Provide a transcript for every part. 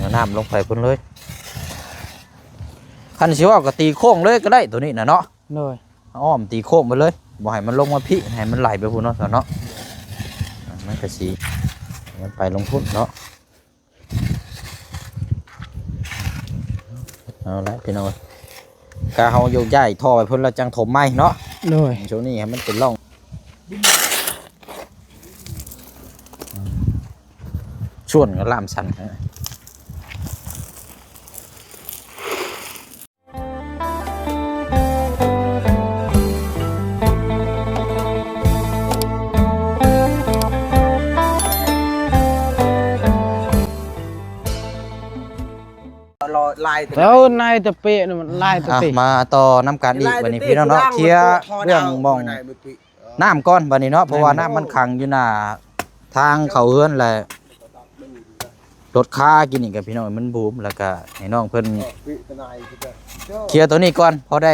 ເອົານ້ຳລົງໄປພຸ້ນເລີຍ. ຄັນຊິເວົ້າກໍຕີໂຄ້ງເລີຍກໍໄດ້ ໂຕນີ້ນະເນາະ. ໂດຍ. ອ້ອມຕີໂຄ້ງໄປເລີຍ ບໍ່ໃຫ້ມັນລົງມາພີ້ ໃຫ້ມັນໄຫຼໄປພຸ້ນເນາະ ຊະເນາະ. ມັນກໍຊິ ມັນໄປລົງພຸ້ນເນາະ. ເອົາລະພີ່ນ້ອງ ກະເຮົາໂຍກຍ້າຍທໍ່ໄປພຸ້ນ ແລ້ວຈັ່ງຖົມໃໝ່ເນາະ. ໂດຍ. ຊ່ວງນີ້ໃຫ້ມັນເປັນຮ່ອງ ຊ່ວນກໍລາມສັ່ນ. ລາຍແຕ່ ເອີ ນາຍຕະເປະນະ ມັນລາຍຕະເປະ. ອ່ະ ມາຕໍ່ນຳກັນອີກບັດນີ້ພີ່ນ້ອງເນາະ. ເຄຍເລື່ອງໝ່ອງ ນ້ຳກ່ອນບັດນີ້ເນາະ ເພາະວ່ານ້ຳມັນຂັງຢູ່ໜ້າທາງເຂົ້າເຮືອນແຫຼະ. ລົດຄາກິນນີ້ກໍພີ່ນ້ອງ ມັນບູມ ແລ້ວກໍໃຫ້ນ້ອງເພິ່ນເຄຍໂຕນີ້ກ່ອນ ພໍໄດ້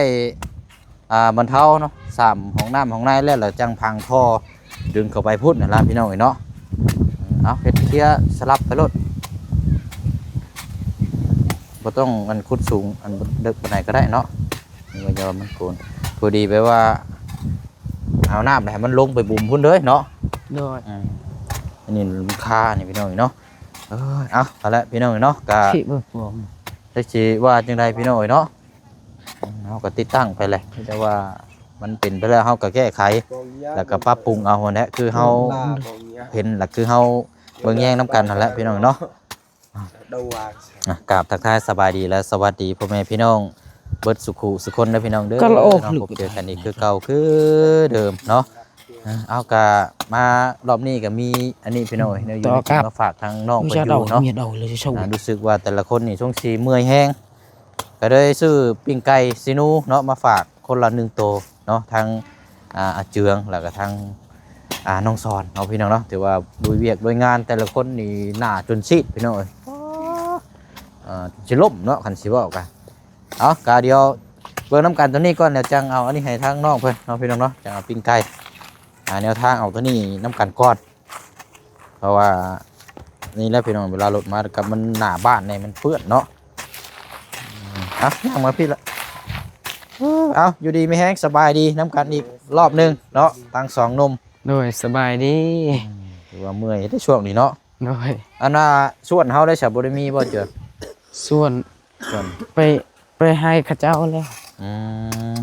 ອ່າ ບັນເທົາເນາະ. ສ້ຳຫ້ອງນ້ຳຫ້ອງໃນແລ້ວ ແລ້ວຈັ່ງພັງທໍ່ດຶງເຂົ້າໄປພຸ້ນຫັ້ນລະພີ່ນ້ອງເອີຍເນາະ. ເອົາ ເຮັດເຄຍສະຫຼັບໄປໂລດ ບໍ່ຕ້ອງອັນຂຸດສູງ ອັນເດິກປານໃດກໍໄດ້ເນາະ. ມັນກໍມັນໂກນ ພໍດີແບບວ່າ ເອົານ້ຳໃຫ້ມັນລົງໄປບຸມພຸ້ນເດີເນາະ. ໂດຍ. ອືມ ອັນນີ້ມັນຄານີ້ພີ່ນ້ອງເນາະ. ເອີ ເອົາ ເອົາລະພີ່ນ້ອງເນາະ ກະ ຊິເບິ່ງ ຈັກຊິວ່າຈັ່ງໃດພີ່ນ້ອງເອີຍເນາະ. ເຮົາກໍຕິດຕັ້ງໄປແຫຼະ ແຕ່ວ່າມັນເປັນໄປແລ້ວ ເຮົາກໍແກ້ໄຂ ແລ້ວກໍປັບປຸງເອົາຫັ້ນແຫຼະ. ຄືເຮົາເຫັນ ແລະ ຄືເຮົາເບິ່ງແຍງນຳກັນຫັ້ນແຫຼະພີ່ນ້ອງເນາະ. ອ່ະ ກາບທັກທາຍສະບາຍດີ ແລະ ສະຫວັດດີພໍ່ແມ່ພີ່ນ້ອງເບິດສຸຂູສຸຄົນເດີພີ່ນ້ອງເດີ. ກໍລະອອກເນາະ ລຶກ ພົບເຈີກັນອີກຄືເກົ່າຄືເດີມເນາະ. ເອົາ ກະມາລອບນີ້ກໍມີອັນນີ້ພີ່ນ້ອງເອີຍ ແນວຢູ່ແນວກິນມາຝາກທາງນ້ອງເພິ່ນຢູ່ເນາະ. ອ່າ ຮູ້ສຶກວ່າແຕ່ລະຄົນນີ້ຊ່ວງຊິເມື່ອຍແຮງ ກໍເລີຍຊື້ປີ້ງໄກ່ຊີນູເນາະ ມາຝາກຄົນລະໜຶ່ງໂຕເນາະ. ທັງ ອ່າ ອາເຈືອງ ແລ້ວກໍທັງ ອ່າ ນ້ອງສອນເນາະພີ່ນ້ອງເນາະ. ຖືວ່າລຸຍວຽກລຸຍງານ ແຕ່ລະຄົນນີ້ໜ້າຈົນຊີດພີ່ນ້ອງເອີຍ ເອີ ຊິລົ້ມເນາະ ຄັນຊິເວົ້າກະ. ເອົາ ກະດຽວເບິ່ງນຳກັນໂຕນີ້ກ່ອນ ດຽວຈັ່ງເອົາອັນນີ້ໃຫ້ທາງນ້ອງເພິ່ນເນາະພີ່ນ້ອງເນາະ. ຈັ່ງເອົາປີ້ງໄກ່ ຫາແນວທາງເອົາໂຕນີ້ນຳກັນກ່ອນ ເພາະວ່ານີ້ແຫຼະພີ່ນ້ອງ ເວລາລົດມາກັບມັນໜ້າບ້ານນີ້ມັນເປື້ອນເນາະ. ເອົາ ຍ່າງມາພີ້ລະ. ເອົາ ຢູ່ດີມີແຮງ ສະບາຍດີນຳກັນອີກລອບໜຶ່ງເນາະ ທັງສອງໜຸ່ມ. ໂດຍ ສະບາຍດີ. ອືມ ຖືວ່າເມື່ອຍເດ້ຊ່ວງນີ້ເນາະ. ໂດຍ. ອັນນ່າ ສວນເຮົາໄດ້ສະ ບໍ່ໄດ້ມີບໍ່ເຈີ? ສວນ ສວນ ໄປ ໄປໃຫ້ເຂົາເຈົ້າແລ້ວ. ອືມ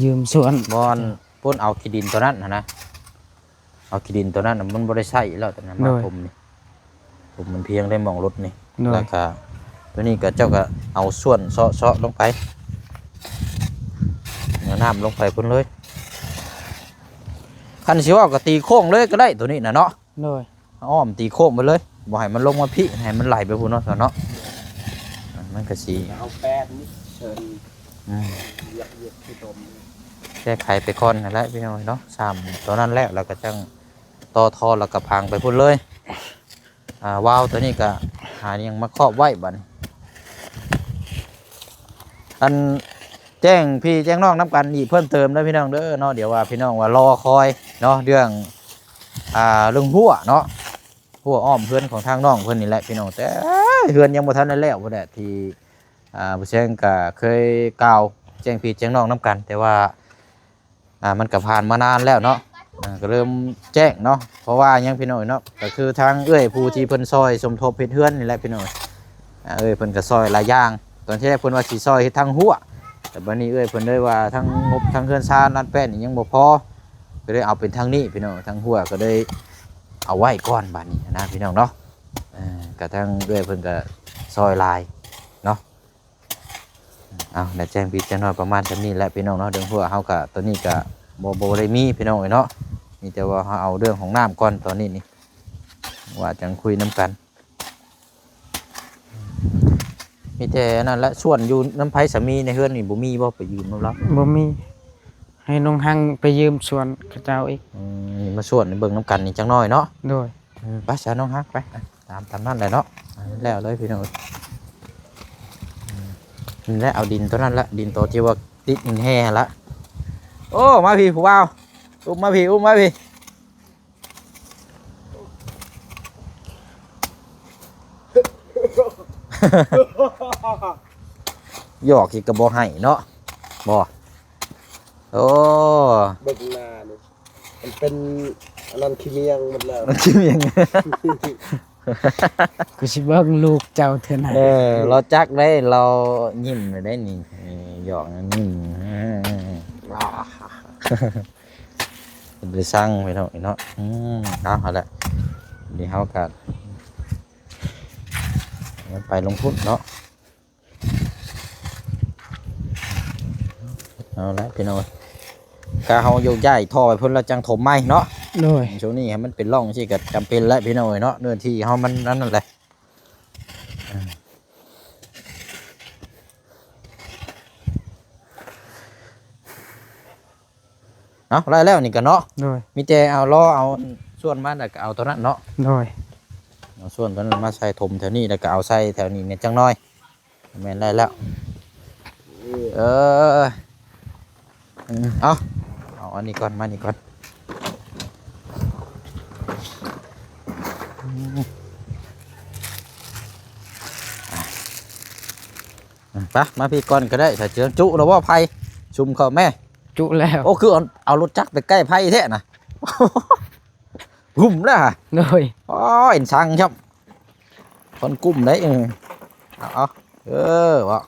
ຢືມສວນ ບ່ອນ ເພິ່ນເອົາຂີ້ດິນໂຕນັ້ນຫັ້ນນະ. ເອົາຂີ້ດິນໂຕນັ້ນນະ ມັນບໍ່ໄດ້ໃຊ້ແລ້ວ ໂຕນັ້ນມາ ໂດຍ ຖົມນີ້ ຖົມມັນພຽງໄດ້ໝ່ອງລົດນີ້. ໂດຍ. ແລ້ວກະໂຕນີ້ກະເຈົ້າກະເອົາສ່ວນເຊາະໆລົງໄປ ເອົານ້ຳລົງໄປພຸ້ນເລີຍ. ຄັນຊິເວົ້າກໍຕີໂຄ້ງເລີຍກໍໄດ້ໂຕນີ້ນະເນາະ. ໂດຍ. ອ້ອມຕີໂຄ້ງໄປເລີຍ ບໍ່ໃຫ້ມັນລົງມາພີ້ ໃຫ້ມັນໄຫຼໄປພຸ້ນເນາະ ຊະເນາະ. ມັນກະຊິ ເອົາແປນນີ້ເຊີນ ອືມ ຢາກເຮັດຄືຕົມ ແກ້ໄຂໄປກ່ອນຫັ້ນແຫຼະພີ່ນ້ອງເນາະ. ຊ້ຳໂຕນັ້ນແລ້ວ ແລ້ວກໍຈັ່ງຕໍ່ທໍ່ ແລ້ວກໍພັງໄປພຸ້ນເລີຍ. ອ່າ ວາວໂຕນີ້ກໍຫາຫຍັງມາຄອບໄວ້ບັດນີ້. ອັນ ແຈ້ງພີ່ແຈ້ງນ້ອງນຳກັນອີກເພີ່ມເຕີມເດີພີ່ນ້ອງເດີເນາະ. ດຽວວ່າພີ່ນ້ອງວ່າລໍຄອຍເນາະ ເລື່ອງ ອ່າ ເລື່ອງຮົ້ວເນາະ ຮົ້ວອ້ອມເຮືອນຂອງທາງນ້ອງເພິ່ນນີ້ແຫຼະພີ່ນ້ອງ. ແຕ່ເຮືອນຍັງບໍ່ທັນໄດ້ແລ້ວພຸ້ນແຫຼະ ທີ່ ອ່າ ບໍ່ແຊງກໍເຄີຍກ່າວແຈ້ງພີ່ແຈ້ງນ້ອງນຳກັນ ແຕ່ວ່າ ອ່າ ມັນກໍຜ່ານມານານແລ້ວເນາະ ອ່າ ກໍເລີ່ມແຈ້ງເນາະ. ເພາະວ່າຫຍັງພີ່ນ້ອງເນາະ ກໍຄືທາງເອື້ອຍຜູ້ທີ່ເພິ່ນຊ່ອຍສົມທົບເຮັດເຮືອນນີ້ແຫຼະພີ່ນ້ອງ. ອ່າ ເອື້ອຍເພິ່ນກໍຊ່ອຍຫຼາຍຢ່າງ ຕອນທີ່ແລກເພິ່ນວ່າຊິຊ່ອຍເຮັດທາງຮົ້ວ ແຕ່ບັດນີ້ເອື້ອຍເພິ່ນເລີຍວ່າທາງງົບທາງເຮືອນຊານລ້ານແປດນີ້ຍັງບໍ່ພໍ ກໍເລີຍເອົາເປັນທາງນີ້ພີ່ນ້ອງ. ທາງຮົ້ວກໍເລີຍເອົາໄວ້ກ່ອນບັດນີ້ນະພີ່ນ້ອງເນາະ. ເອີ ກໍທາງເອື້ອຍເພິ່ນກໍຊ່ອຍຫຼາຍເນາະ. ເອົາ ແລະ ແຈ້ງພີ່ແຈ້ງນ້ອງປະມານສ່ຳນີ້ແຫຼະພີ່ນ້ອງເນາະ. ເລື່ອງຮົ້ວເຮົາກະ ຕອນນີ້ກະບໍ່ ບໍ່ໄດ້ມີພີ່ນ້ອງເອີຍເນາະ ມີແຕ່ວ່າເຮົາເອົາເລື່ອງຫ້ອງນ້ຳກ່ອນຕອນນີ້ນີ້ ວ່າຈັ່ງຄຸຍນຳກັນ. ມີແຕ່ນັ້ນແຫຼະ ສ່ວນຢູ່ນຳໃຜສາມີໃນເຮືອນນີ້ບໍ່ມີບໍ່ ໄປຢືມນຳລາວ? ບໍ່ມີ ໃຫ້ນ້ອງຮັງໄປຢືມສ່ວນເຂົາເຈົ້າອີກ. ອືມ ມາສ່ວນເບິ່ງນຳກັນນີ້ຈັກໜ້ອຍເນາະ. ໂດຍ. ອືມ ໄປຊະນ້ອງຮັກ ໄປ ຕາມ ຕາມນັ້ນແຫຼະເນາະ. ແລ້ວເລີຍພີ່ນ້ອງ ອືມ ນີ້ແຫຼະ ເອົາດິນໂຕນັ້ນແຫຼະ ດິນໂຕທີ່ວ່າຕິດແຮ່ຫັ້ນລະ. ໂອ້ ມາພີ້ຜູ້ບ່າວ ອຸ້ມມາພີ້ ອຸ້ມມາພີ້. ຢອກອີກກໍບໍ່ໃຫ້ເນາະ ບໍ່ ໂອ້ ເບິ່ງໜ້ານີ້ ມັນເປັນອັນນັ້ນ ຂີ້ມຽງໝົດແລ້ວ ມັນຂີ້ມຽງ ກູຊິເບິ່ງລູກເຈົ້າເທື່ອໜ້າ ເອີ ລາວຈັກໄດ້ ລາວຍິ້ມໄດ້ນີ້ ຢອກຍິ້ມ ເປັນໄປຊັງໄປເນາະ ເນາະ ອືມ ເອົາ ເອົາລະ ນີ້ເຮົາກໍໄປລົງທຶນເນາະ ເອົາລະພີ່ນ້ອງ ກະເຮົາໂຍກຍ້າຍທໍ່ໄປພຸ້ນແລ້ວຈັ່ງຖົມໃໝ່ເນາະ ໂດຍ ຊ່ວງນີ້ໃຫ້ມັນເປັນຮ່ອງຈັ່ງຊີ້ກໍຈຳເປັນແຫຼະພີ່ນ້ອງເອີຍເນາະ ເນື້ອທີ່ເຮົາມັນອັນນັ້ນແຫຼະ ເອົາ ໄດ້ແລ້ວນີ້ກະເນາະ ໂດຍ ມີແຕ່ເອົາລໍ້ເອົາສ່ວນມາ ແລ້ວກະເອົາໂຕນັ້ນເນາະ ໂດຍ ເອົາສ່ວນໂຕນັ້ນມາໃສ່ຖົມແຖວນີ້ ແລ້ວກະເອົາໃສ່ແຖວນີ້ແດ່ຈັກໜ້ອຍ ແມ່ນໄດ້ແລ້ວ ເອີ ເອີ ເອົາ ເອົາອັນນີ້ກ່ອນ ມານີ້ກ່ອນ ໄປ ມາພີ້ກ່ອນກໍໄດ້ ຖ້າເຈີ ຈຸແລ້ວບໍ່ໄຟ ຊຸມເຂົ້າແມ່ ຈຸແລ້ວ ໂອ້ ຄືເອົາ ເອົາລົດຈັກໄປໃກ້ໄຟແທ້ນະ ຫຸ້ມແລ້ວຫະ ໂດຍ ອໍ ເອັນຊັງຊ້ຳ ຄົນກຸ້ມໄດ້ ເອີ ເອົາ ເອົາ ເອີ ເວົ້າ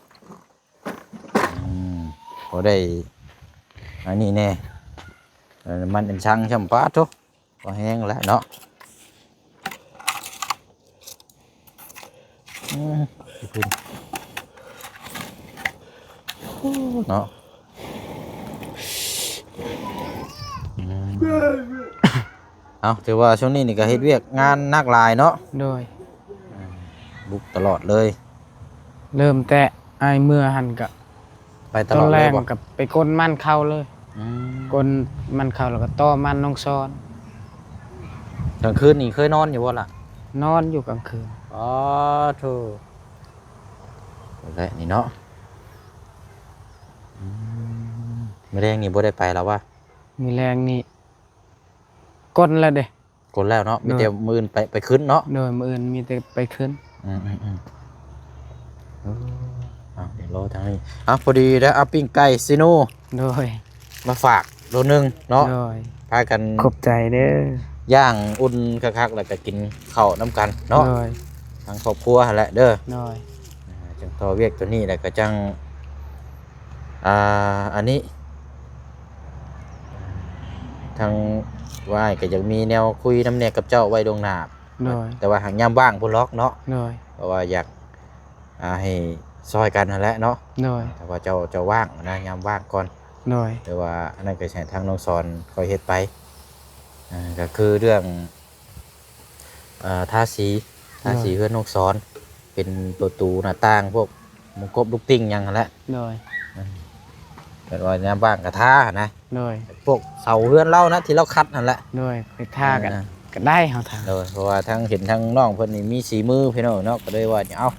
ອືມ ພໍໄດ້ອັນນີ້ແດ່ ເອີ ນ້ຳມັນເອັນຊັງຊ້ຳ ປາດໂທ້ ພໍແຮງແລ້ວເນາະ ອືມ ເນາະ ອືມ ເອົາ ຖືວ່າຊ່ວງນີ້ນີ້ກໍເຮັດວຽກງານໜັກຫຼາຍເນາະ ໂດຍ ອືມ ບຸກຕະຫຼອດເລີຍ ເລີ່ມແຕ່ອ້າຍເມືອຫັ້ນກະ ໄປຕະຫຼອດເລີຍບໍ່? ຕອນແລງກໍໄປກົນມັນເຂົ້າເລີຍ ອືມ ກົນມັນເຂົ້າແລ້ວກໍຕໍ່ມັນໜອງຊອນ ກາງຄືນນີ້ເຄີຍນອນຢູ່ບໍ່ລະ? ນອນຢູ່ກາງຄືນ ອໍ ໂທ້ ແຫຼະນີ້ເນາະ ອືມ ມື້ແລງນີ້ບໍ່ໄດ້ໄປລະວະ? ມື້ແລງນີ້ ກົນແລ້ວເດ້ ກົນແລ້ວເນາະ ມີແຕ່ ໂດຍ ມື້ອື່ນໄປ ໄປຂຶ້ນເນາະ ໂດຍ ມື້ອື່ນມີແຕ່ໄປຂຶ້ນ ອືມໆໆ ເອີ ເອົາ ດຽວລໍທາງນີ້ ເອົາ ພໍດີແລ້ວ ເອົາ ປີ້ງໄກ່ຊີໂນ ໂດຍ ມາຝາກໂລໜຶ່ງເນາະ ໂດຍ ພາກັນ ຂອບໃຈເດີ ຍ່າງອຸ່ນຄັກໆ ແລ້ວກໍກິນເຂົ້ານຳກັນເນາະ ໂດຍ ທາງຄອບຄົວຫັ້ນແຫຼະເດີ ໂດຍ ອ່າ ຈັ່ງຕໍ່ວຽກໂຕນີ້ ແລ້ວກໍຈັ່ງ ອ່າ ອັນນີ້ ທາງອ້າຍກໍຢາກມີແນວຄຸຍນຳແດ່ກັບເຈົ້າໄວ້ລ່ວງໜ້າ ໂດຍ ແຕ່ວ່າຫາກຍາມວ່າງພຸ້ນລອກເນາະ ໂດຍ ເພາະວ່າຢາກ ອ່າ ໃຫ້ຊ່ອຍກັນຫັ້ນແຫຼະເນາະ ໂດຍ ຖ້າວ່າເຈົ້າ ເຈົ້າວ່າງນະ ຍາມວ່າງກ່ອນ ໂດຍ ແຕ່ວ່າອັນນັ້ນກໍໃຫ້ທາງນ້ອງສອນຄ່ອຍເຮັດໄປ ອ່າ ກໍຄືເລື່ອງ ເອີ ທາສີ ໂດຍ ທາສີເຮືອນນ້ອງສອນ ເປັນປະຕູໜ້າຕ່າງ ພວກມຸງກົບລູກຕິ່ງຫຍັງຫັ້ນແຫຼະ ໂດຍ ເອີ ແບບວ່າຍາມວ່າງກໍທານະ ໂດຍ ພວກເສົາເຮືອນລາວນະ ທີ່ລາວຂັດຫັ້ນແຫຼະ ໂດຍ ໄປທາກັນ ເອີ ກໍໄດ້ເຮົາທາ ໂດຍ ເພາະວ່າທາງ ເຫັນທາງນ້ອງເພິ່ນນີ້ມີສີມືພີ່ນ້ອງເນາະ ກໍເລີຍວ່າ ເອົາ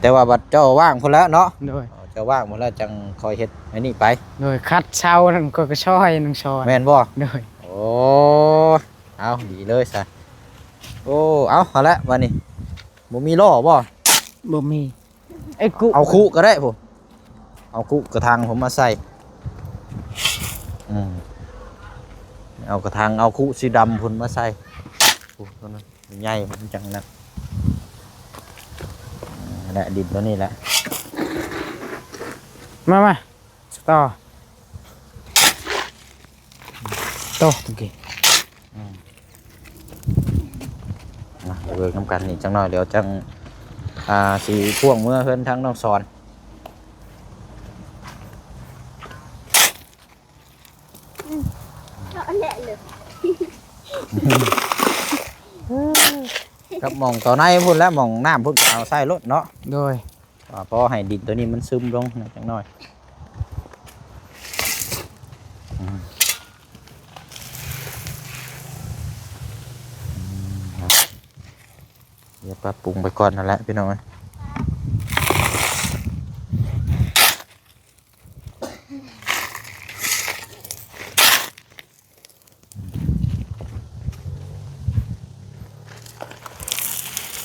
ແຕ່ວ່າບັດເຈົ້າວ່າງພຸ້ນແລ້ວເນາະ ໂດຍ ເຈົ້າວ່າງພຸ້ນແລ້ວຈັ່ງຄ່ອຍເຮັດອັນນີ້ໄປ ໂດຍ ຂັດເສົານັ້ນຂ້ອຍກໍຊ່ອຍນາງສອນ ແມ່ນບໍ່? ໂດຍ ໂອ້ ເອົາ ດີເລີຍຊະ ໂອ້ ເອົາ ຫັ້ນແຫຼະ ບາດນີ້ ບໍ່ມີລໍ້ບໍ່? ບໍ່ມີ ເອົາຄຸກໍໄດ້ພຸ້ນ ເອົາຄຸກະຖາງຜົມມາໃສ່ ອືມ ເອົາກະຖາງ ເອົາຄຸສີດຳພຸ້ນມາໃສ່ ໂອ້ ໂຕນັ້ນໃຫຍ່ ມັນຈັ່ງນັ້ນ ອ່າ ແຫຼະ ດິນໂຕນີ້ແຫຼະ ມາ ມາ ຕໍ່ ໂຕະ ໂອເຄ ອືມ ມາເບິ່ງນຳກັນອີກຈັກໜ້ອຍ ດຽວຈັ່ງ ອ່າ ຊິພ່ວງເມືອເຮືອນທາງນ້ອງສອນ ເອົາອັນແຫຼະເລີຍ ກັບໝ່ອງຕໍ່ໃນພຸ້ນແຫຼະ ໝ່ອງນ້ຳພຸ້ນກໍເອົາໃສ່ໂລດເນາະ ໂດຍ ອ່າ ພໍໃຫ້ດິນໂຕນີ້ມັນຊຶມລົງໜ້ອຍ ຈັກໜ້ອຍ ອືມ ອືມ ດຽວປັບປຸງໄປກ່ອນຫັ້ນແຫຼະ ພີ່ນ້ອງເອີຍ.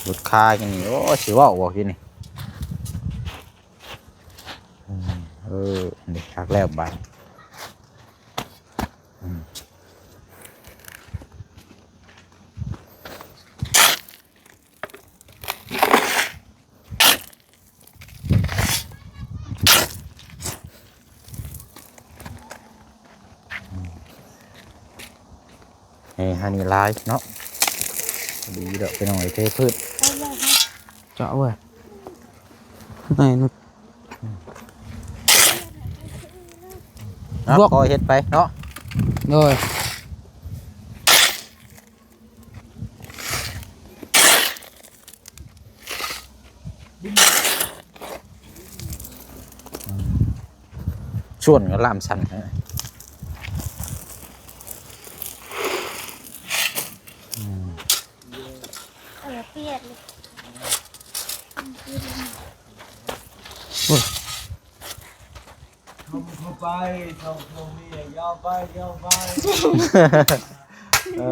ລົດເ ຄາກິນນີ້ ໂອ້ ຊິເວົ້າບໍ່ກິນນີ້ ອືມ ເອີ ນີ້ຄັກແລ້ວບາດ ອືມ. ໃຫ້ຫັ້ນນີ້ຫຼາຍເນາະ ດີດອກ ພີ່ນ້ອງເອີຍ ເທພື້ນ ເຈາະເວີຍ ໃນ ເນາະ ບວກ ກໍເຮັດໄປເນາະ ໂດຍ. ຊວນກັນລາມສັນ ອືມ ເອີ ປ່ຽນ ໂອ້ຍ. ເຂົ້າໄປ ເຂົ້າ ເຂົ້າເມຍ ຍາວໄປ ຍາວໄປ ເອີ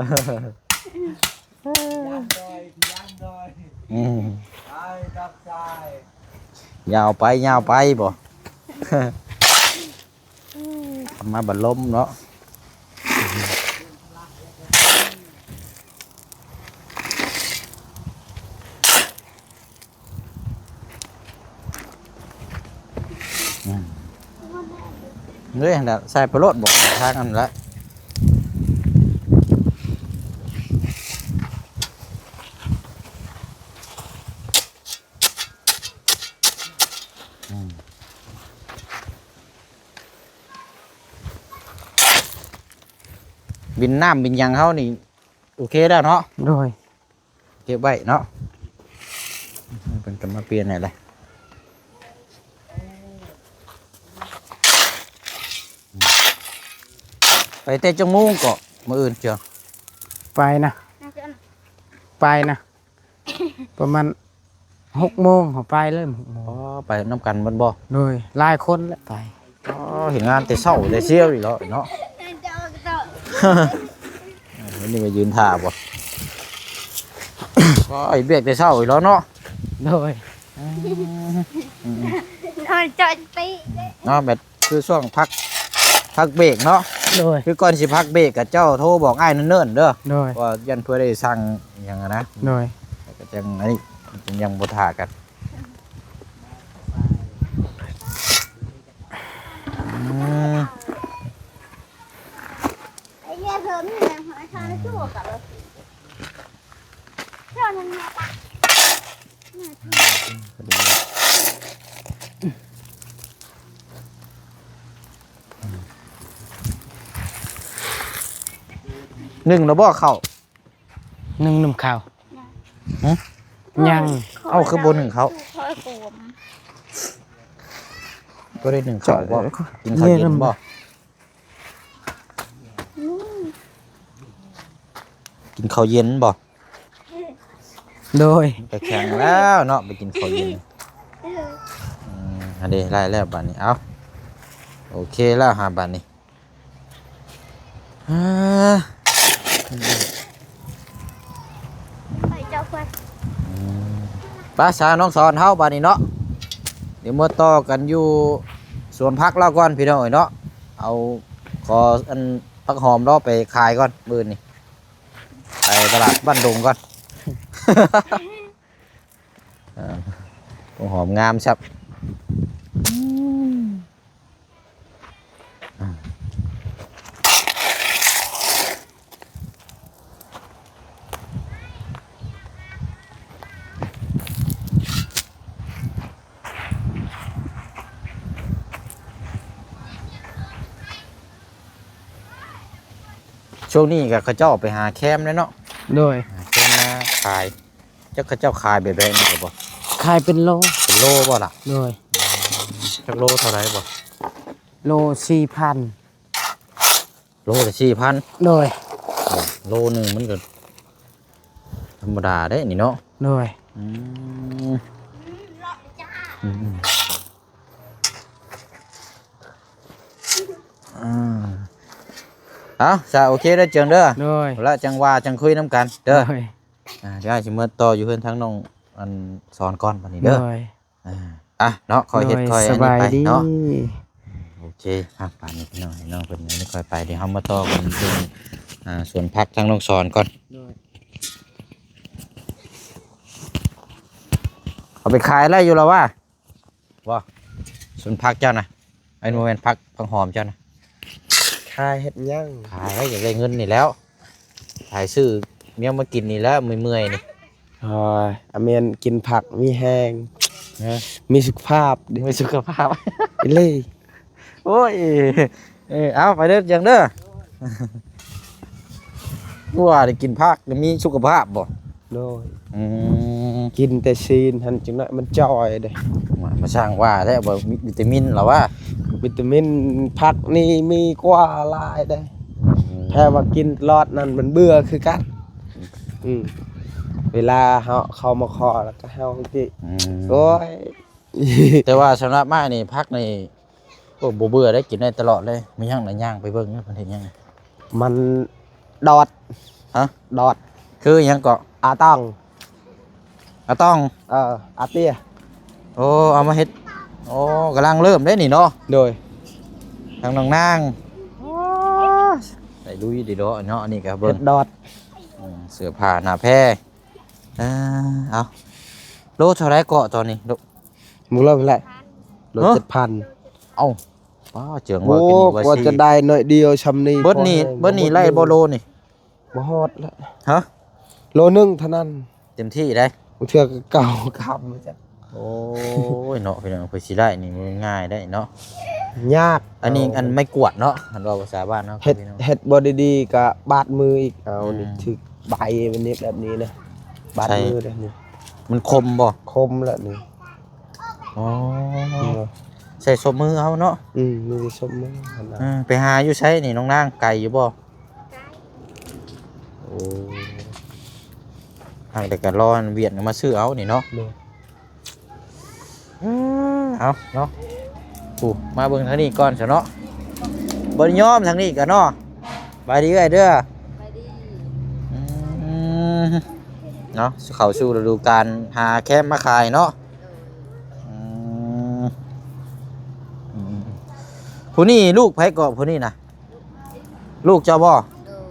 ຢ້ານໜ້ອຍ ຢ້ານໜ້ອຍ ອືມ ໄປກັບຊາຍ ຍາວໄປ ຍາວໄປບໍ ມາບັດລົມເນາະ. ອືມ ເດ້ ຫັ້ນແຫຼະ ໃສ່ໄປໂລດ ບອກທາງນັ້ນແຫຼະ ອືມ. ບິນນ້ຳບິນຫຍັງເຮົານີ້ ໂອເຄແລ້ວເນາະ ໂດຍ ເກັບໄວ້ເນາະ ເພິ່ນກໍມາປ່ຽນໃຫ້ແລ້ວ ໄປແຕ່ຈັກໂມງເກາະ ມື້ອື່ນເຈົ້າ ໄປນະ ໄປນະ ປະມານຫົກໂມງ ເຮົາໄປເລີຍຫົກໂມງ ອໍ ໄປນຳກັນເບິດບໍ່ ໂດຍ ຫຼາຍຄົນແຫຼະໄປ ອໍ ເຮັດງານແຕ່ເຊົ້າແຕ່ຊຽວອີກແລ້ວເນາະ ເຈົ້າກໍຕ້ອງ ນີ້ມາຢືນຖ້າບໍ່ ອໍ ເຮັດວຽກແຕ່ເຊົ້າອີກແລ້ວເນາະ ໂດຍ ອືມ ນອນຈອຍຕິເນາະ ແບບ ຄືຊ່ວງພັກ ພັກເບກເນາະ ໂດຍ ຄືກ່ອນຊິພັກເບກກະເຈົ້າໂທບອກອ້າຍເນີນໆເດີ ໂດຍ ວ່າຢ້ານເພື່ອໄດ້ສັ່ງຫຍັງຫັ້ນນະ ໂດຍ ແລ້ວກໍຈັ່ງອັນນີ້ ຈຶ່ງຍັງບໍ່ຖ້າກັນ ອືມ. ໜຶ້ງແລ້ວບໍ່ເຂົ້າ? ໜຶ້ງໜຶ້ມເຂົ້າ. ຫຶ? ຍັງ. ເອົ້າ ຄືບໍ່ໜຶ້ງເຂົ້າ? ບໍ່ໄດ້ໜຶ້ງເຂົ້າບໍ່? ເອີ ກິນເຂົ້າເຢັນບໍ່? ອືມ ກິນເຂົ້າເຢັນບໍ່? ໂດຍ ໄປແຂ່ງແລ້ວເນາະ ໄປກິນເຂົ້າເຢັນ. ອືມ ອັນນີ້ໄດ້ແລ້ວບາດນີ້ ເອົ້າ ໂອເຄແລ້ວຫາບາດນີ້ ອາ ໄປເຈົ້າໄປ ອືມ ໄປສານ້ອງສອນເຮົາບາດນີ້ເນາະ ດຽວມາຕໍ່ກັນຢູ່ສວນຜັກລາວກ່ອນພີ່ນ້ອງເອີຍເນາະ ເອົາ ຂໍອັນຜັກຫອມລາວໄປຂາຍກ່ອນມື້ນີ້ ໄປຕະຫຼາດບ້ານດົງກ່ອນ ເອີ ຫົວຫອມງາມຊັບ ອືມ ຊ່ວງນີ້ກໍເຂົາເຈົ້າໄປຫາແຄມແລ້ວເນາະ ໂດຍ ຫາແຄມມາຂາຍ ຈັກເຂົາເຈົ້າຂາຍແບບໃດນີ້ກໍບໍ່ ຂາຍເປັນໂລ ເປັນໂລບໍ່ລະ? ໂດຍ ຈັກໂລເທົ່າໃດບໍ່? ໂລສີ່ພັນ ໂລລະສີ່ພັນ ໂດຍ ໂລໜຶ່ງມັນກໍທຳມະດາເດ້ນີ້ເນາະ ໂດຍ ອືມ ອືມ ອືມ ເອົາ ຊະ ໂອເຄເດີເຈີງເດີ ໂດຍ ແລ້ວຈັ່ງວ່າຈັ່ງຄຸຍນຳກັນເດີ ໂດຍ ອ່າ ດຽວອ້າຍຊິເມືອຕໍ່ຢູ່ເຮືອນທາງນ້ອງ ອັນສອນກ່ອນບາດນີ້ເດີ. ໂດຍ ອ່າ ອ່ະເນາະ ຄ່ອຍເຮັດ ໂດຍ ຄ່ອຍອັນນີ້ໄປເນາະ. ສະບາຍດີ. ໂອເຄ ອ່ະ ບາດນີ້ພີ່ນ້ອງ ໃຫ້ນ້ອງເພິ່ນອັນນີ້ຄ່ອຍໄປ ດຽວເຮົາມາຕໍ່ກັນເລື່ອງ ອ່າ ສວນຜັກທາງນ້ອງສອນກ່ອນ. ໂດຍ ເອົາໄປຂາຍໄດ້ຢູ່ລະວະ? ບໍ່ ສວນຜັກເຈົ້ານະ? ອັນບໍ່ແມ່ນຜັກ ຜັກຫອມເຈົ້ານະ? ຂາຍເຮັດຫຍັງ? ຂາຍ ຢາກໄດ້ເງິນນີ້ແລ້ວ ຂາຍຊື້ແນວມາກິນນີ້ແຫຼະ ເມື່ອຍໆນີ້. ໂອ້ຍ ອາແມ່ນກິນຜັກມີແຮງ ເອີ ມີສຸຂະພາບເດ້ ມີສຸຂະພາບອີ່ຫຼີ. ໂອ້ຍ ເອີ ເອົາໄປເດີຈັ່ງເດີ. ຄືວ່າໄດ້ກິນຜັກແລ້ວມີສຸຂະພາບບໍ່? ໂດຍ ອືມ ກິນແຕ່ຊີ້ນຫັ້ນ ຈັກໜ້ອຍມັນຈ່ອຍເດ້. ມາ ມາຊ່າງວ່າແທ້ ບໍ່ມີວິຕາມິນລະວະ? ວິຕາມິນຜັກນີ້ມີກວ່າຫຼາຍເດ້. ອືມ ແທ້ວ່າກິນຕະຫຼອດນັ້ນມັນເບື່ອຄືກັນ. ອືມ ເວລາເຮົາ ເຂົາມາຂໍແລ້ວກໍເຮົາກິນ. ອືມ ໂອ້ຍ ແຕ່ວ່າສຳລັບອ້າຍນີ້ ຜັກນີ້ ໂອ້ ບໍ່ເບື່ອໄດ໋ ກິນໄດ້ຕະຫຼອດເລີຍ. ມີຫຍັງນະ ຍ່າງໄປເບິ່ງເພິ່ນເຮັດຫຍັງ. ມັນດອດ. ຮະ? ດອດ. ຄືຫຍັງເກາະ? ອາຕອງ. ອາຕອງ? ເອີ ອາເຕ້ຍ. ໂອ້ ເອົາມາເຮັດ. ໂອ້ ກຳລັງເລີ່ມເດ້ນີ້ເນາະ. ໂດຍ ທາງນ້ອງນາງ. ໂອ້ ໄດ້ລຸຍເດ້ເນາະ ອັນນີ້ກໍເບິ່ງ ເຮັດດອດ. ອືມ ເສື້ອຜ້າໜ້າແພ. ອ່າ ເອົາ ໂລເທົ່າໃດເກາະຕອນນີ້? ໂລ ບໍ່ເລີ່ມແລ້ວ ໂລ ຮະ? ເຈັດພັນ. ເອົ້າ ປ້າ ເຈີງວ່າ ໂອ້ ກິນອີກວ່າ ກວ່າ ຊິ ຈະໄດ້ໜ້ອຍດຽວຊ່ຳນີ້. ເບິດນີ້ ພໍແຮງ ເບິດນີ້ ບໍ່ເບິດ ໄລ່ບໍ່ໂລນີ້? ບໍ່ຮອດແລ້ວ. ຮະ? ໂລໜຶ່ງເທົ່ານັ້ນ ເຕັມທີ່ໄດ໋. ບາງເທື່ອກໍເກົ້າຄຳ ໂອ້ຍເນາະ ພີ່ນ້ອງ ເພື່ອຊິໄດ້ນີ້ບໍ່ງ່າຍໄດ໋ເນາະ. ຍາກ. ອັນນີ້ ເອົາ ອັນໄມ້ກວາດເນາະ ຄັນເວົ້າພາສາບ້ານເຮົາ ເຮັດ ພີ່ນ້ອງ ເຮັດບໍ່ດີໆກໍບາດມືອີກ. ເອົາ ອືມ ນີ້ຖືກໃບມັນນີ້ແບບນີ້ນະ ບາດ ໃສ່ ມືເດ້ນີ້. ມັນຄົມບໍ່? ຄົມແຫຼະນີ້. ອໍ ເອີ ໃສ່ສົບມືເອົາເນາະ. ອືມ ມີແຕ່ສົບມືຫັ້ນນະ. ເອີ ໄປຫາຢູ່ໃສນີ້ນ້ອງນາງ ໄກຢູ່ບໍ່? ໂອ້ ຫາກແຕ່ກໍລໍວຽກມາຊື້ເອົານີ້ເນາະ. ໂດຍ ເອີ ເອົາເນາະ ຜູ້ມາເບິ່ງທາງນີ້ກ່ອນຊະເນາະ. ບໍ່ໄດ້ຍອມທາງນີ້ກໍເນາະ. ສະບາຍດີເອື້ອຍເດີ. ສະບາຍດີ. ອືມ ເນາະ ເຂົ້າສູ່ລະດູການຫາແຄມມາຂາຍເນາະ. ໂດຍ ອືມ ອືມ ຜູ້ນີ້ລູກໃຜເກາະ ຜູ້ນີ້ນະ? ລູກເຈົ້າບໍ່? ໂດຍ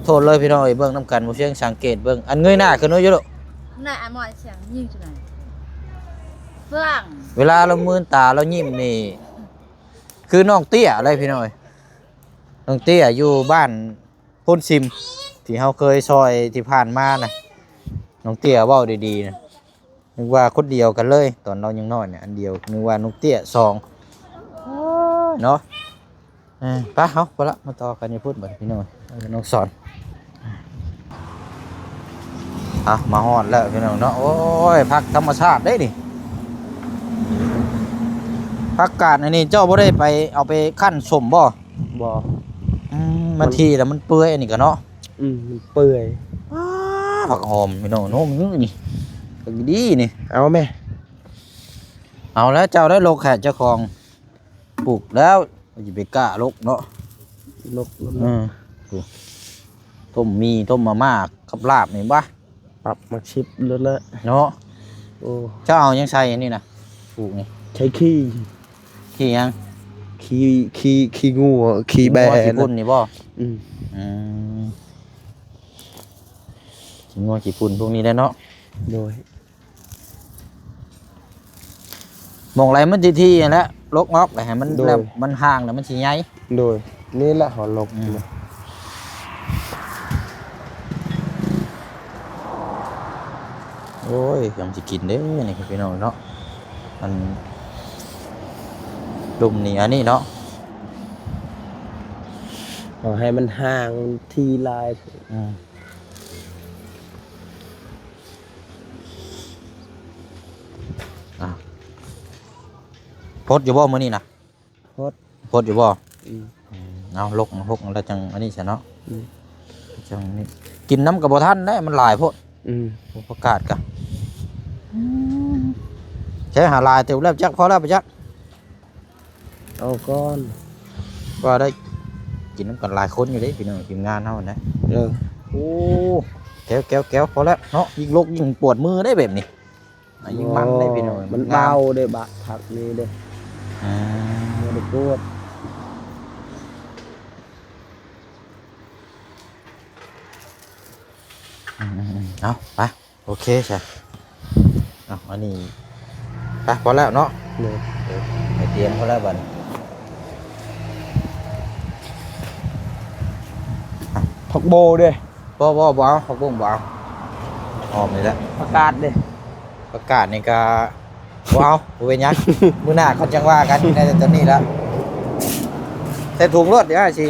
ໂທດເລີຍພີ່ນ້ອງເອີຍ ເບິ່ງນຳກັນ ບໍ່ຊຽງສັງເກດເບິ່ງ ອັນເງີຍໜ້າຂຶ້ນເບິ່ງຢູ່ລູກ ໜ້າອາມອຍຊຽງຍິງຈຸໄນເຟືອງ ເວລາລາວມືນຕາລາວຍິ້ມນີ້ ຄືນ້ອງເຕ້ຍເລີຍພີ່ນ້ອງເອີຍ ນ້ອງເຕ້ຍຢູ່ບ້ານໂພນຊິມ ທີ່ເຮົາເຄີຍຊ່ອຍທີ່ຜ່ານມານະ ນ້ອງເຕ້ຍເວົ້າດີໆນະ. ນຶກວ່າຄົນດຽວກັນເລີຍ ຕອນລາວຍັງນ້ອຍນີ້ ອັນດຽວ ນຶກວ່ານົກເຕ້ຍສອງເນາະ. ເອີ ໄປເຮົາ ໄປລະ ມາຕໍ່ກັນຢູ່ພຸ້ນບັດນີ້ພີ່ນ້ອງ ເອີ ນ້ອງສອນ. ອ່ະ ມາຮອດແລ້ວພີ່ນ້ອງເນາະ. ໂອ້ຍ ຜັກທຳມະຊາດເດ້ນີ້ ຜັກກາດອັນນີ້ ເຈົ້າບໍ່ໄດ້ໄປເອົາໄປຄັ້ນສົ້ມບໍ່? ບໍ່. ອືມ ມັນ ມັນ ທີ່ແລ້ວມັນເປື່ອຍ ອັນນີ້ກໍເນາະ. ອືມ ມັນເປື່ອຍ. ອ້າ ຜັກຫອມພີ່ນ້ອງ ໂນ້ມນີ້ ດີນີ້. ເອົາແມ່ ເອົາແລ້ວ ເຈົ້າໄດ້ລົກແຄ່ເຈົ້າຂອງ ປູກແລ້ວ ຊິໄປກ້າລົກເນາະ ລົກ. ເອີ ຕົ້ມໝີ່ ຕົ້ມມາມ່າກັບລາບນີ້ບະ ປັບໝາກຊິບໂລດແຫຼະເນາະ. ໂອ້ ເຈົ້າເອົາຫຍັງໃສ່ອັນນີ້ນະ ປູກນີ້? ໃສ່ຂີ້. ຂີ້ຫຍັງ? ຂີ້ ຂີ້ ຂີ້ງົວ ຂີ້ແບ ຂີ້ງົວຂີ້ຝຸ່ນນີ້ບໍ່? ອືມ ອືມ ຂີ້ງົວຂີ້ຝຸ່ນພວກນີ້ແຫຼະເນາະ. ໂດຍ ໝ່ອງໃດມັນທີ່ໆຫັ້ນແຫຼະ ລົກອອກແລ້ວໃຫ້ມັນ ໂດຍ ແລ້ວມັນຫ່າງແລ້ວມັນຊິໃຫຍ່. ໂດຍ ນີ້ແຫຼະເຮົາລົກ. ອືມ ໂອ້ຍ ກຳລັງຊິກິນເດ້ນີ້ພີ່ນ້ອງເນາະ ມັນລຸ່ມນີ້ ອັນນີ້ເນາະ ເອົາໃຫ້ມັນຫ່າງທີ່ຫຼາຍ. ອືມ ອ່າ ພົດຢູ່ບໍ່ມື້ນີ້ນະ? ພົດ ພົດຢູ່ບໍ່? ອືມ ອືມ ເອົາ ລົກ ລົກແລ້ວຈັ່ງອັນນີ້ຊະເນາະ. ອືມ ຈັ່ງນີ້ ກິນນຳກໍບໍ່ທັນແລ້ວ ມັນຫຼາຍໂພດ. ອືມ ໂອ້ ຜັກກາດກະ ອືມ ໃຊ້ຫາຫຼາຍເຕີບແລ້ວຈັກ ພໍແລ້ວໄປຈັກ. ເອົາກ່ອນ ວ່າໄດ້ກິນນຳກັນຫຼາຍຄົນຢູ່ເດ້ພີ່ນ້ອງ ທີມງານເຮົານະ. ເອີ ໂອ້ ແກ້ວໆໆ ພໍແລ້ວເນາະ ຍິ່ງລົກຍິ່ງປວດມືເດ້ແບບນີ້. ຍິງມັນເດ້ພີ່ນ້ອງ ມັນເບົາເດ້ ບາດພັກນີ້ເດ້ ອ່າ ບໍ່ໄດ້ກວດ ອືມໆໆ ເອົາ ໄປ ໂອເຄຊະ ເອົາ ອັນນີ້ ໄປ ພໍແລ້ວເນາະ ໂດຍ ເອີ ໄປຕຽມພໍແລ້ວບັດນີ້ ຜັກໂບເດ້ ບໍ່ ບໍ່ ບໍ່ເອົາ ຜັກບົ້ງບໍ່ເອົາ ຫອມນີ້ແຫຼະ ຜັກກາດເດ້ ຜັກກາດນີ້ກະ ບໍ່ເອົາ ບໍ່ເປັນຫຍັງ ມື້ໜ້າເຂົາຈັ່ງວ່າກັນ ໄດ້ແຕ່ຕອນນີ້ລະ ໃສ່ຖົງໂລດ ດຽວອ້າຍຊິ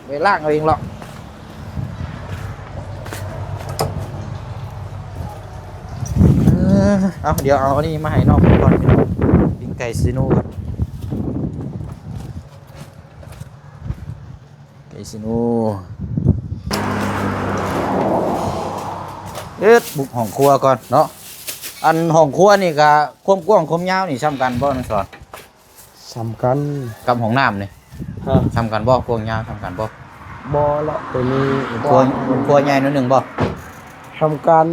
ໄປລ້າງເອົາເອງລອກ ເອີ ເອົາ ດຽວເອົາອັນນີ້ມາໃຫ້ນ້ອງເພິ່ນກ່ອນ ປີ້ງໄກ່ຊີໂນ ໄກ່ຊີໂນ ເຮັດບຸກຫ້ອງຄົວກ່ອນເນາະ ອັນຫ້ອງຄົວນີ້ກະຄວາມກວ້າງຄວາມຍາວນີ້ຊ່ຳກັນບໍ່ ນ້ອງສອນ? ຊ່ຳກັນ ກັບຫ້ອງນ້ຳນີ້ ຮະ ຊ່ຳກັນບໍ່? ກວ້າງຍາວຊ່ຳກັນບໍ່? ບໍ່ລະ ໂຕນີ້ ຄົວ ຄົວໃຫຍ່ໜ້ອຍໜຶ່ງບໍ່? ຊ່ຳກັນ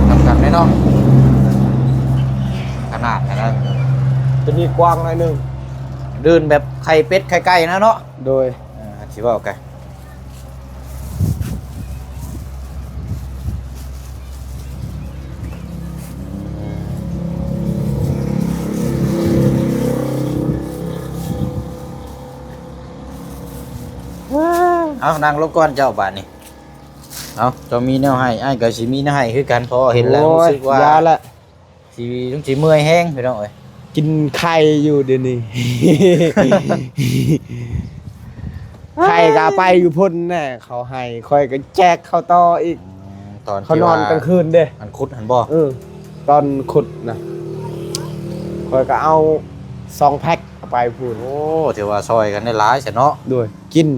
ຊ່ຳກັນເດ້ເນາະ ຂະໜາດຫັ້ນນະ ໂຕນີ້ກວ້າງໜ້ອຍໜຶ່ງ ເດີ່ນແບບໄຂ່ເປັດໄຂ່ໄກ່ນະເນາະ ໂດຍ ເອີ ຊິເວົ້າໄກ ເອົາ ນັ່ງລົງກ່ອນເຈົ້າບາດນີ້ ເອົາ ເຈົ້າມີແນວໃຫ້ ອ້າຍກໍຊິມີແນວໃຫ້ຄືກັນ ເພາະເຫັນແລ້ວ ໂອ້ຍ ຮູ້ສຶກວ່າ ຢ່າລະ ຊິ ຕ້ອງຊິເມື່ອຍແຮງພີ່ນ້ອງເອີຍ ກິນໄຂ່ຢູ່ດຽວນີ້ ໄຂ່ກໍເອົາໄປຢູ່ພຸ້ນແນ່ ເຂົາໃຫ້ ຂ້ອຍກໍແຈກເຂົາຕໍ່ອີກ ອືມ ຕອນ ເຂົານອນກາງຄືນເດ້ ອັນຂຸດຫັ້ນບໍ່? ເອີ ຕອນຂຸດນະ ຂ້ອຍກໍເອົາສອງແພັກເອົາໄປພຸ້ນ ໂອ້ ຖືວ່າຊ່ອຍກັນໄດ້ຫຼາຍຊະເນາະ ໂດຍ ກິນ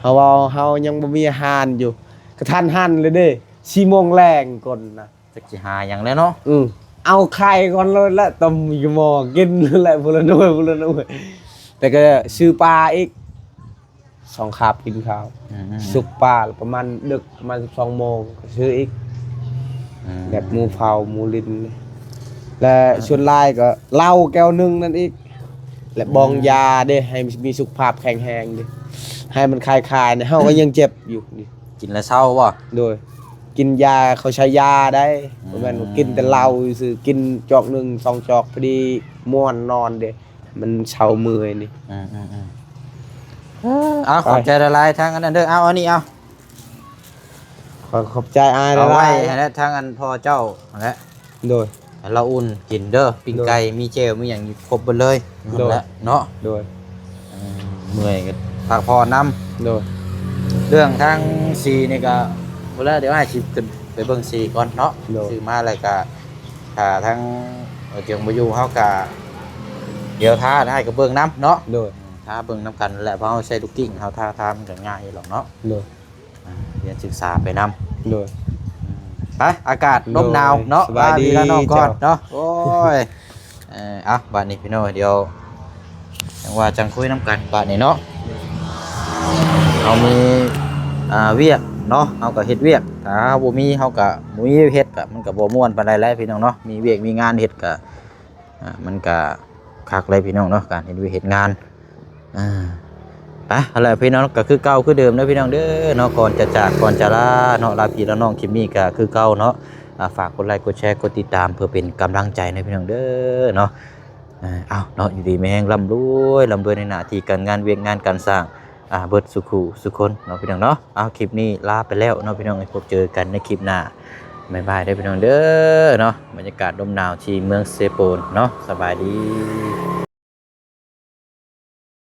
ເຮົາເວົ້າ ເຮົາຍັງບໍ່ມີອາຫານຢູ່ ກະທັນຫັນເລີຍເດ້ ສີ່ໂມງແລງກ່ອນນະ ຈັກຊິຫາຫຍັງແລ້ວເນາະ ອືມ ເອົາໄຂ່ກ່ອນໂລດແຫຼະ ຕົ້ມຢູ່ໝໍ້ກິນແຫຼະ ຜູ້ລະໜ່ວຍ ຜູ້ລະໜ່ວຍ ແຕ່ກໍຊື້ປາອີກ ສອງຄາບກິນເຂົ້າ ອືມໆໆ ສຸກປາ ປະມານດຶກ ປະມານສິບສອງໂມງ ກໍຊື້ອີກ ອືມ ແບບໝູ່ເຝົ້າ ໝູ່ຫຼິ້ນ ແລະ ອືມ ສ່ວນຫຼາຍກໍເຫຼົ້າແກ້ວໜຶ່ງນັ້ນອີກ ແລະ ອືມ ບອງຢາເດ້ ໃຫ້ມີສຸຂະພາບແຂງແຮງເດ້ ໃຫ້ມັນຄາຍໆ ເຮົາກໍຍັງເຈັບຢູ່ນີ້ ກິນແລ້ວເຊົາບໍ່? ໂດຍ ກິນຢາ ເຂົາໃຊ້ຢາໄດ໋ ອືມ ບໍ່ແມ່ນວ່າກິນແຕ່ເຫຼົ້າຊື່ ກິນຈອກໜຶ່ງສອງຈອກ ພໍດີມ່ວນນອນເດ້ ມັນເຊົາເມື່ອຍນີ້ ອືມໆໆ ເອົາ ໄປ ຂອບໃຈຫຼາຍໆ ທາງອັນນັ້ນເດີ ເອົາ ອັນນີ້ເອົາ ຂໍຂອບໃຈອ້າຍຫຼາຍໆ ເອົາໄວ້ໃຫ້ແລ້ວ ທາງອັນພໍ່ເຈົ້າຫັ້ນແຫຼະ ໂດຍ ໃຫ້ລາວອຸ່ນກິນເດີ ປີ້ງໄກ່ ໂດຍ ມີແຈ່ວ ມີຫຍັງຢູ່ຄົບເບິດເລີຍ ໂດຍ ນັ້ນແຫຼະເນາະ ໂດຍ ເອີ ເມື່ອຍກໍພັກຜ່ອນນຳ ໂດຍ ເລື່ອງທາງສີນີ້ກໍ ພຸ້ນແຫຼະ ດຽວອ້າຍຊິຂຶ້ນໄປເບິ່ງສີກ່ອນເນາະ ໂດຍ ຊື້ມາແລ້ວກໍ ຖ້າທາງ ເອີ ເຈີງບໍ່ຢູ່ ເຮົາກໍ ດຽວຖ້າອ້າຍກໍເບິ່ງນຳເນາະ ໂດຍ ຖ້າເບິ່ງນຳກັນແຫຼະ ເພາະເຮົາໃຊ້ລູກກິ້ງ ເຮົາຖ້າ ຖ້າມັນກໍງ່າຍຢູ່ດອກເນາະ ໂດຍ ອ່າ ຮຽນສຶກສາໄປນຳ ໂດຍ ໄປ ອາກາດລົມໜາວເນາະ ໂດຍ ສະບາຍດີ ລາພີ່ລານ້ອງກ່ອນເນາະ ເຈົ້າ ໂອ້ຍ ເອີ ເອົາ ບາດນີ້ພີ່ນ້ອງ ດຽວຈັ່ງວ່າຈັ່ງຄຸຍນຳກັນບາດນີ້ເນາະ ເຮົາມີ ອ່າ ວຽກເນາະ ເຮົາກໍເຮັດວຽກ ຖ້າເຮົາບໍ່ມີ ເຮົາກໍບໍ່ມີວຽກເຮັດ ກໍມັນກໍບໍ່ມ່ວນປານໃດແຫຼະພີ່ນ້ອງເນາະ ມີວຽກມີງານເຮັດກໍ ອ່າ ມັນກະຄັກເລີຍພີ່ນ້ອງເນາະ ການເຮັດວຽກເຮັດງານ ອ່າ ໄປ ເອົາລະພີ່ນ້ອງ ກະຄືເກົ່າຄືເດີມເດີພີ່ນ້ອງເດີເນາະ ກ່ອນຈະຈາກ ກ່ອນຈະລາເນາະ ລາພີ່ລານ້ອງ ຄລິບນີ້ກະຄືເກົ່າເນາະ ອ່າ ຝາກກົດໄລ ກົດແຊ ກົດຕິດຕາມ ເພື່ອເປັນກຳລັງໃຈໃນພີ່ນ້ອງເດີເນາະ ອ່າ ເອົາເນາະ ຢູ່ດີມີແຮງ ລ່ຳລວຍ ລ່ຳລວຍໃນໜ້າທີ່ການງານ ວຽກງານການສ້າງ ອ່າ ເບິດສູ່ຄູ່ສູ່ຄົນເນາະພີ່ນ້ອງເນາະ ເອົາ ຄລິບນີ້ລາໄປແລ້ວເນາະພີ່ນ້ອງ ພົບເຈີກັນໃນຄລິບໜ້າ ບາຍບາຍເດີພີ່ນ້ອງເດີເນາະ ບັນຍາກາດລົມໜາວທີ່ເມືອງເຊໂປນເນາະ ສະບາຍດີ.